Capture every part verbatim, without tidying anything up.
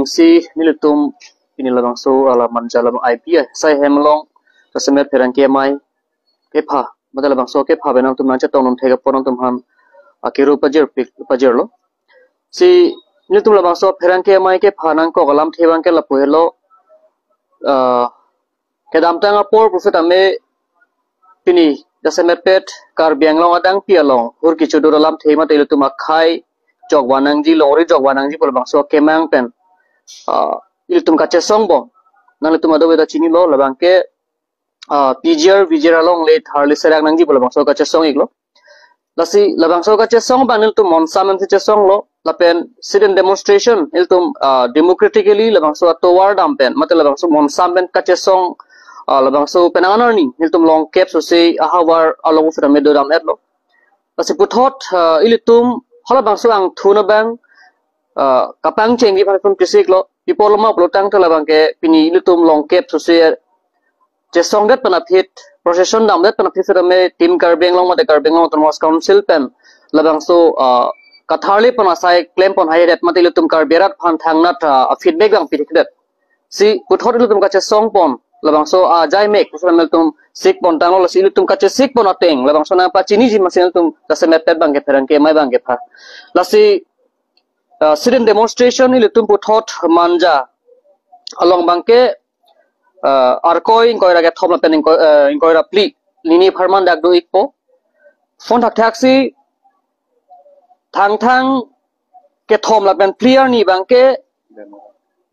Si nelitum pini labangso alam Manja alam I P I sai hem along jasemet pherangke amei kepha, mate labangso kepha pen nangtum nangchetong num thek apot nangtum aphan akero pajir pik pajirlo. Si nelitum labangso pherangke amei kepha nangkok alamthe abangke lapu helo, ah, kedamtang apor pusitame pini jasemetpet Karbi Anglong adangpi along hur kechodur alamthe mate ilitum akhei jokvan nangji, longri jokvan nangji pu labangso akemang pen, ah, ilitum kachesong bom. Nanglitum ado beda chinilo, labangke, ah, P G R V G R alongle tharli serak nangji pu labangso kachesong iklo. Lasi labangso kachesong abang nelitum monsam pensi chesonglo, lapen sit-in demonstration nelitum, ah, democratically labangso atovar dam pen mate labangso monsam pen kachesong, ah, labangso penang an arni nelitum longkep sose ahavar along pusitame dodam-etlo. Lasi puthot, ah, ilitum halabangso angthun abang, ah, kapangchengji aphan itum kesiklo. Pi apotlo ma pulotangte labangke pini ilitum longkep sose chesongdet pen aphi, procession damdet pen aphi sitame Team Karbi Anglong mate Karbi Anglong Autonomous Council pen labangso, ah, katharli pon asai klem pon haidet mate ilitum Karbi arat aphan thangnat, ah, feedback abang pithikdet. Si puthot ilitum kachesong pon labangso ajai mek pusitame ilitum sik pon tanglo. Lasi ilitum kachesik pon ateng labangso nangpachiniji masi ilitum jasemetpet abangke pherangke amei abangke pha. Lasi, ah, sit-in demonstration ilitum puthot Manja along abangke, ah, Arkoi ingkoi ra kethom lapen ingkoi, ah, ingkoi ra phli nini apharman dak do-ikpo. Lason thakthaksi Thangthang kethom lapen phli arni abangke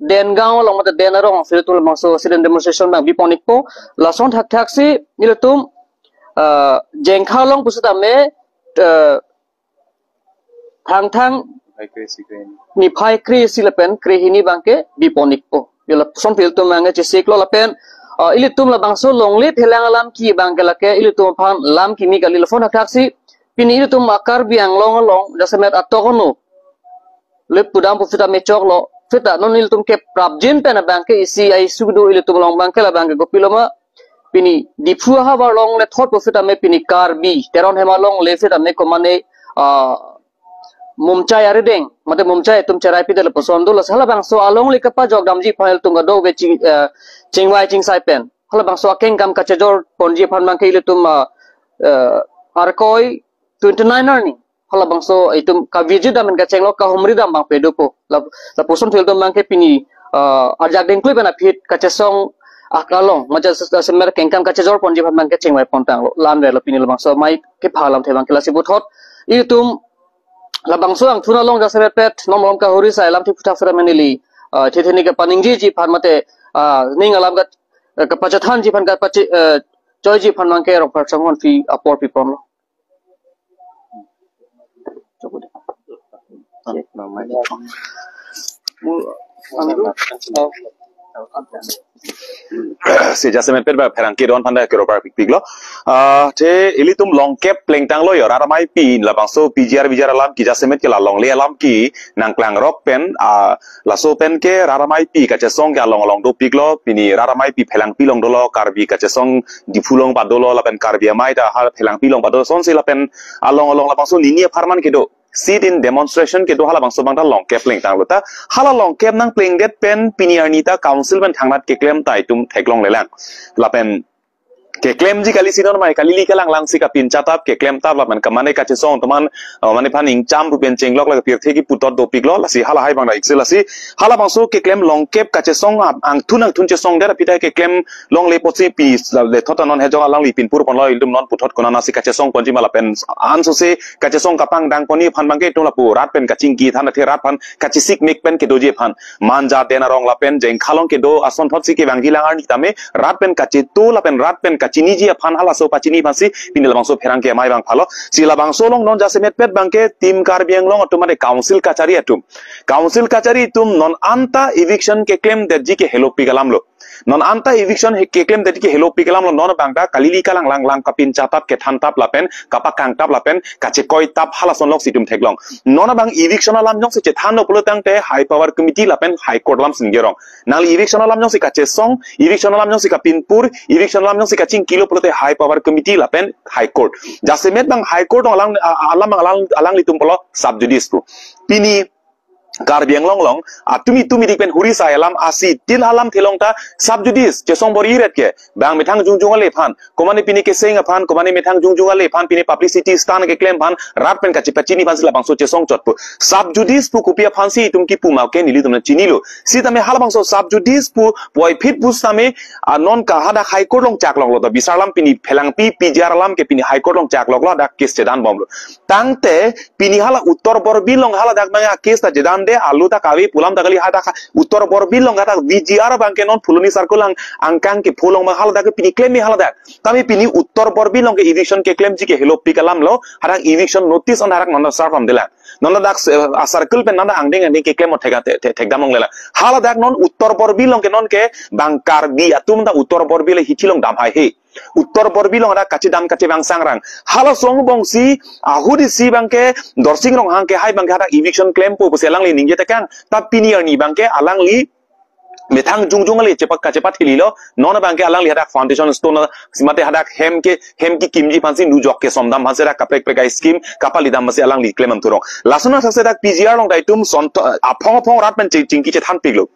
Dengaon along mate Den arong si ilitum labangso sit-in demonstration abang bipon-ikpo. Lason thakthaksi ilitum, ah, Jengkha along pusitame, ah, Thangthang niphai kre-isi lapen krehini abangke bipon-ikpo. Yo lason ilitum abangke chesiklo lapen, ah, ilitum labangso longle phelang alam ke abangke lake ilitum aphan lam kimi kali. Lason thakthaksi pini ilitum a-Karbi Anglong along jasemet atok ono le pudam pusitame choklo. Seta non ilitum keprapjin pen abangke isi a-issue do ilitum along abangke labangke kopilo ma, pini Diphu ahavar alongle thot pusitame pini Karbi Teron hem alongle sitame komane, ah, Mumchai arideng mate Mumchai atum cherai pidet lapuson do. Lasi halabangso alongle kapajok damji aphan ilitum kadokave ching, ah, chingvai chingsai pen halabangso akengkam kachejor ponji aphan abangke ilitum, ah, ah, Arkoi twenty nine arni halabangso itum kaviji dam pen kachenglo, kahumri dam abang pe dopo. Lap-, lapuson ilitum abangke pini, ah, ajak dengklui pen aphi kachesong akalong mate jasemet kengkam kachejor ponji aphan abangke chingvai pon tanglo. La-an verlo pini labangso amei kepha alamthe abangke. Lasi puthot ilitum labangso angthun along jasemetpet non malom kahuri sai alamthe aphuthak sitame neli, ah, thethe ni kapaningjiji aphan mate, ah, ning alam ka, eh, kapachethanji aphan kapache, eh, choiji aphan abangke Rongphar Chonghon aphi apor piponlo. Si jasemetpet ba pherangke don aphan ta kero parpikpiklo. Ah, te ilitum longkep plengtanglo yo, rat ameipi labangso P G R V G R alam ke jasemet ke la longle alam ke nangklangrok pen, ah, laso pen ke rat ameipi kachesong ke along along dopiklo, pini rat ameipi Phelangpi along dolo, Karbi kachesong Diphu along padolo, lapen Karbi amei ta ha Phelangpi along padolo, lasonsi lapen along along labangso nini apharman kedo sit-in demonstration kedo halabangso abang ta longkep plengtanglo ta, hala longkep nangplengdet pen pini arni ta council pen thangnat keklem ta itum theklonglelang. Lapen keklemji kali si non amei, kalili kalang lang si kapincha tap, keklem tap lapen kamane kachesong atum an, uh, mane aphan ingcham pu pen chenglok la pirthe kipu tot dopiklo, lasi halahai abang ta iksil lasi, halabangso keklem longkep kachesong a-, angthun angthun chesongdet aphi ta keklem longle apotsi pi le thot ta non hejong alangli pinpur ponlo, ilitum non puthot konatsi kachesong ponji ma lapen ansose kachesong kapangdang ponji aphan abangke itum lapu rat pen kachingki than athe rat aphan kachesik mek pen kedoji aphan. Manja Den arong lapen Jengkha along kedo ason thotsi kevangji lang arni tame rat pen kachetu lapen rat pen kachiniji aphan halaso pachini aphansi pini labangso pherangke amei abang phalo. Si labangso along non jasemetpet abangke Team Karbi Anglong atum mate council kachari atum. Council kachari atum non anta eviction keklemdetji ke helopik alamlo. Non anta eviction he keklemdetji ke helopik alamlo, non abang ta kalili kalang lang lang kapincha tap, kethan tap lapen kapakang tap lapen kachekoi tap halason lok si itum theklong. Non abang eviction alam jongsi chethanlo pulotangte High Power Committee lapen High Court alam singgerong. Nangli eviction alam jongsi kachesong, eviction alam jongsi kapinpur, eviction alam jongsi kachingkilo pulote High Power Committee lapen High Court. Jasemet abang High Court alang, a-, alam alang, alanglitum pulo sub judice pu. Pini Karbi Anglong along atum itum idik pen huri sai alam asi tin alam thelong ta sub judice chesong bor-i ret ke bang methang jongjong ale aphan, komane pini keseng aphan, komane methang jongjong ale aphan, pini publicity stunt keklem aphan, rat pen kachepachini aphan si labangso chesong chot pu. Sub judice pu kopi aphan si itum kipu ma ke nelitum nangchinilo. Sitame halabangso sub judice pu puvoiphit pu sitame, ah, non ke hadak High Court along chaklonglo, to bisar alam pini phelangpi P G R alam ke pini High Court along chakloklo, hadak case chedan bomlo. Tangte pini hala Uttar Borbil along haladak abang a case ta chedan de, alu ta kave pu alam ta kali, hadak Uttar Borbil along hadak V G R abang ke non Phuloni circle along angkang kepho along abang haladak pini klem me haladak. Tame pini Uttar Borbil along ke eviction keklemji ke helopik alamlo, hadak eviction notice on hadak non serve damdelang. Non hadak, eh, a circle pen non angdeng angdeng keklem o thek, thek, thekdam longlelang. Haladak non Uttar Borbil along ke non ke bang Karbi atum ta Uttar Borbil hithi along dam haihe. Uttar Borbil along hadak kachedam kachevang sangrang. Halaso angbong si ahut isi abang ke Dorsing Ronghang ke hai abang ke hadak eviction klempo pusi alangli ningje tekang. Ta pini arni abang ke alangli methang jongjong ale chepak kachepat hililo. Non abang ke alangli hadak foundation stone si mate hadak hem ke, hem kekimji aphan si nujok kesomdam aphan si hadak kaprek prek a scheme kapali dam aphan si alangli klem an thurong. Lason athak si hadak P G R along ta itum son tho-, aphong aphong rat pen ching-, chingki chethanpiklo.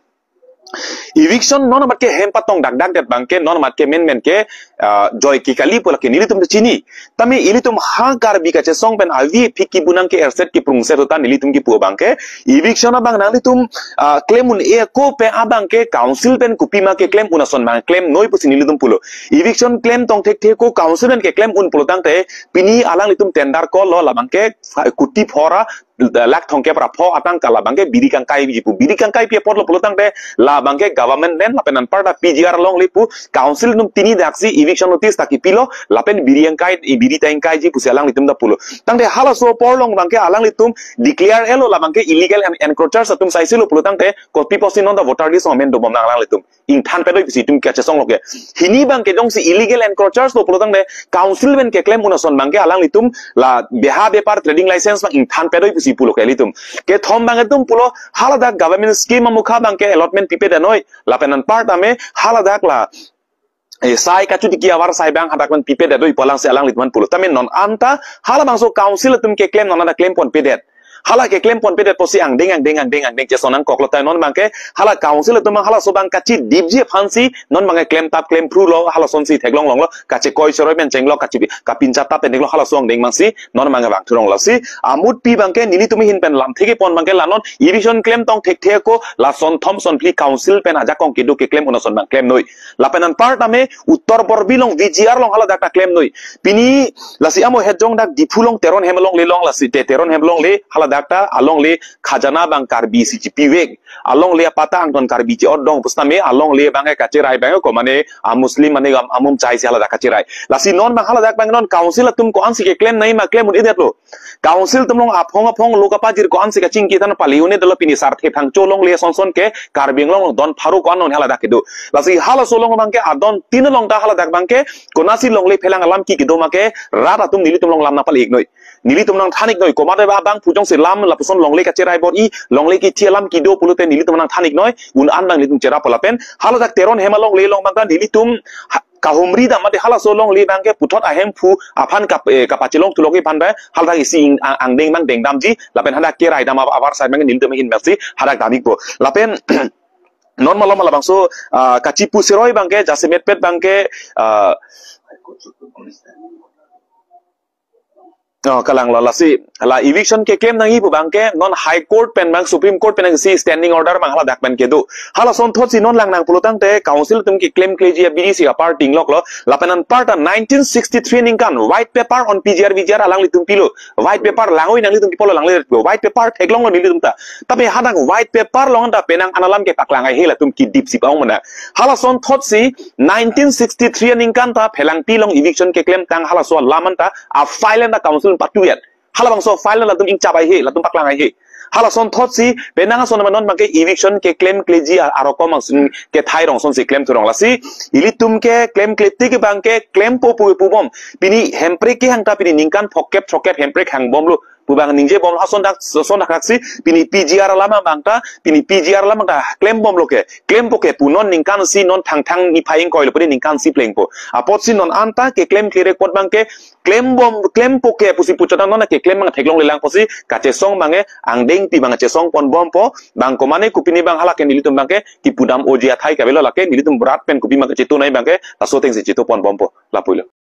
Eviction non amat ke hem patong dakdak det abang ke, non amat ke men men ke, ah, joike kali pu lake nelitum ta chini. Tame ilitum ha Karbi kachesong pen avi phiki bunang ke erset kiprungset utan nelitum kipu abang ke, eviction abang nanglitum, ah, klem un-e ako pen abang ke council pen kopi ma keklem un ason abang klem noi pusi nelitum pulo. Eviction klem tong thekthe ako council pen keklem un pulo tangte pini alanglitum tender call lo, labang ke kuti phora lakh thomkep ra pho atangka labang ke biri kangkaiji pu. Biri kangkaipi apotlo pulo tangte labang ke government land lapen anparta P G R alongle pu council atum tini daksi eviction notice ta kipilo lapen biri kangkai, biri ta kangkaiji pusi alanglitum ta pulo. Tangte halaso apor along abang ke alanglitum declare elo labang ke illegal en-, encroachers atum saisilo pulo tangte kopi pusi non ta voter list along amen dobomnang alanglitum. Ingthan pedoi pusi itum kachesonglo ke. Hini abang ke jongsi illegal encroachers lo pulo tangte council pen keklem un ason abang ke alanglitum la beha bepar trading license abang ingthan pedoi pusi pulo ke ilitum. Kethom abang itum pulo haladak government scheme amukha abang ke allotment pipedet noi. Lapen anparta me haladak la, eh, sai kachutiki avar sai abang hadak pen pipedet doi pu alang si alanglitum an pulo. Tame non anta halabangso council atum keklem non anta klem ponpedet. Hala keklem ponpedet pusi angdeng angdeng angdeng angdeng cheson nangkoklo, tai non abang ke hala council atum abang halaso abang kachidipji aphan si non abang ke klem tap klem phrulo, halason si theklong longlo, kachekoi cheroi pen chenglo, kachi kapincha tap pen chenglo, halaso angdeng abang si non abang ke vang thurong lo si. Amutpi abang ke nelitum ahin pen lamthe kepon abang ke la non eviction klem tong thekthe ako lason thom son phli council pen ajakong kedo keklem un ason abang klem noi. Lapen anparta me Uttar Borbil along V G R along haladak ta klem noi. Pini lasi amo het jong dak Diphu along Teron hem alongle long lasi te Teron hem alongle haladak ta alongle khajana abang Karbi si chipivek. Alongle apata angton Karbi che-ot dong pusitame alongle abang ke kacherai abang komane a Muslim mane gam amum chai si haladak kacherai. Lasi non abang haladak abang non council atum ko-an si keklem nai ma klem un-edetlo. Council atum along aphong aphong lo kapajir ko-an si kachingki than pali un-edetlo, pini Sarthe Phangcho alongle son son ke Karbi Anglong along don pharo ko-an non haladak kedo. Lasi halaso along abang ke adon tin along ta haladak abang ke konasi longle phelang alam ki kedo ma ke rat atum nelitum along lam nangpale-ik noi. Nelitum nangthan-ik noi, komat abang pu jongsi lam lapuson longle kacherai bor-i, longle kithi alam kido pulote nelitum nangthan-ik noi, un an abang nelitum cherappo lapen haladak Teron hem alongle along abang ta nelitum ha-, kahumri dam mate halaso alongle abang ke puthot ahemphu aphan kap-, eh, kapachelong thulok aphan ba haladak isi ing-, ang-, angdeng abang dengdamji lapen hadak kerai dam ap-, avar sai abang nelitum ahin abang si hadak dam-ikpo. Lapen non malom labangso, ah, kachipu seroi abang ke jasemet pet abang ke, ah, oh, kalanglo lasi la eviction keklem nangji pu abang ke non High Court pen abang Supreme Court pen nangsi standing order abang haladak pen kedo. Halason thot si non lang nang pulo tangte council atum keklemkleji abidi si apar tingloklo. Lapen anparta nineteen sixty-three aningkan white paper on P G R V G R alanglitum pilo. White paper langoi nanglitum kipulo, langle white paper theklonglo nelitum ta. Tapi hadak white paper along ta penang an alam kepaklang haihe, latum kidip si pa-ong mena. Halason thot si nineteen sixty-three aningkan ta Phelangpi along eviction keklem tang halaso alam an ta a file an ta council patu-et. Halabangso file an latum ingchap haihe, latum paklang haihe. Halason thot si penang ason ma non abang ke eviction keklemkleji a-, arokom angsun kethai rong son si klem thurong lasi. Ilitum keklemkle tik abang ke klempo pu pubom. Pini Hemprek kehang ta pini ningkan phokep throkep Hemprek hangbomlo. pu abang ningje bom lason dak, son dak si pini P G R alam abang ta, pini P G R alam ta klem bomlo ke, klempo ke pu non ningkan isi, non Thangthang niphai ingkoi lo pini ningkan isi plengpo. Apotsi non anta keklem klerek apot abang ke klem bom, klempo ke pusi puchot non keklem abang theklonglelang pusi kachesong abang ke angdengpi abang chesong pon bompo, bang komane kopine abang hala ke nelitum abang ke kipu dam-oji athai ke avelo, lake nelitum rat pen kopi abang ke chetonai abang ke laso ateng si cheto pon bompo, lapu-ilo.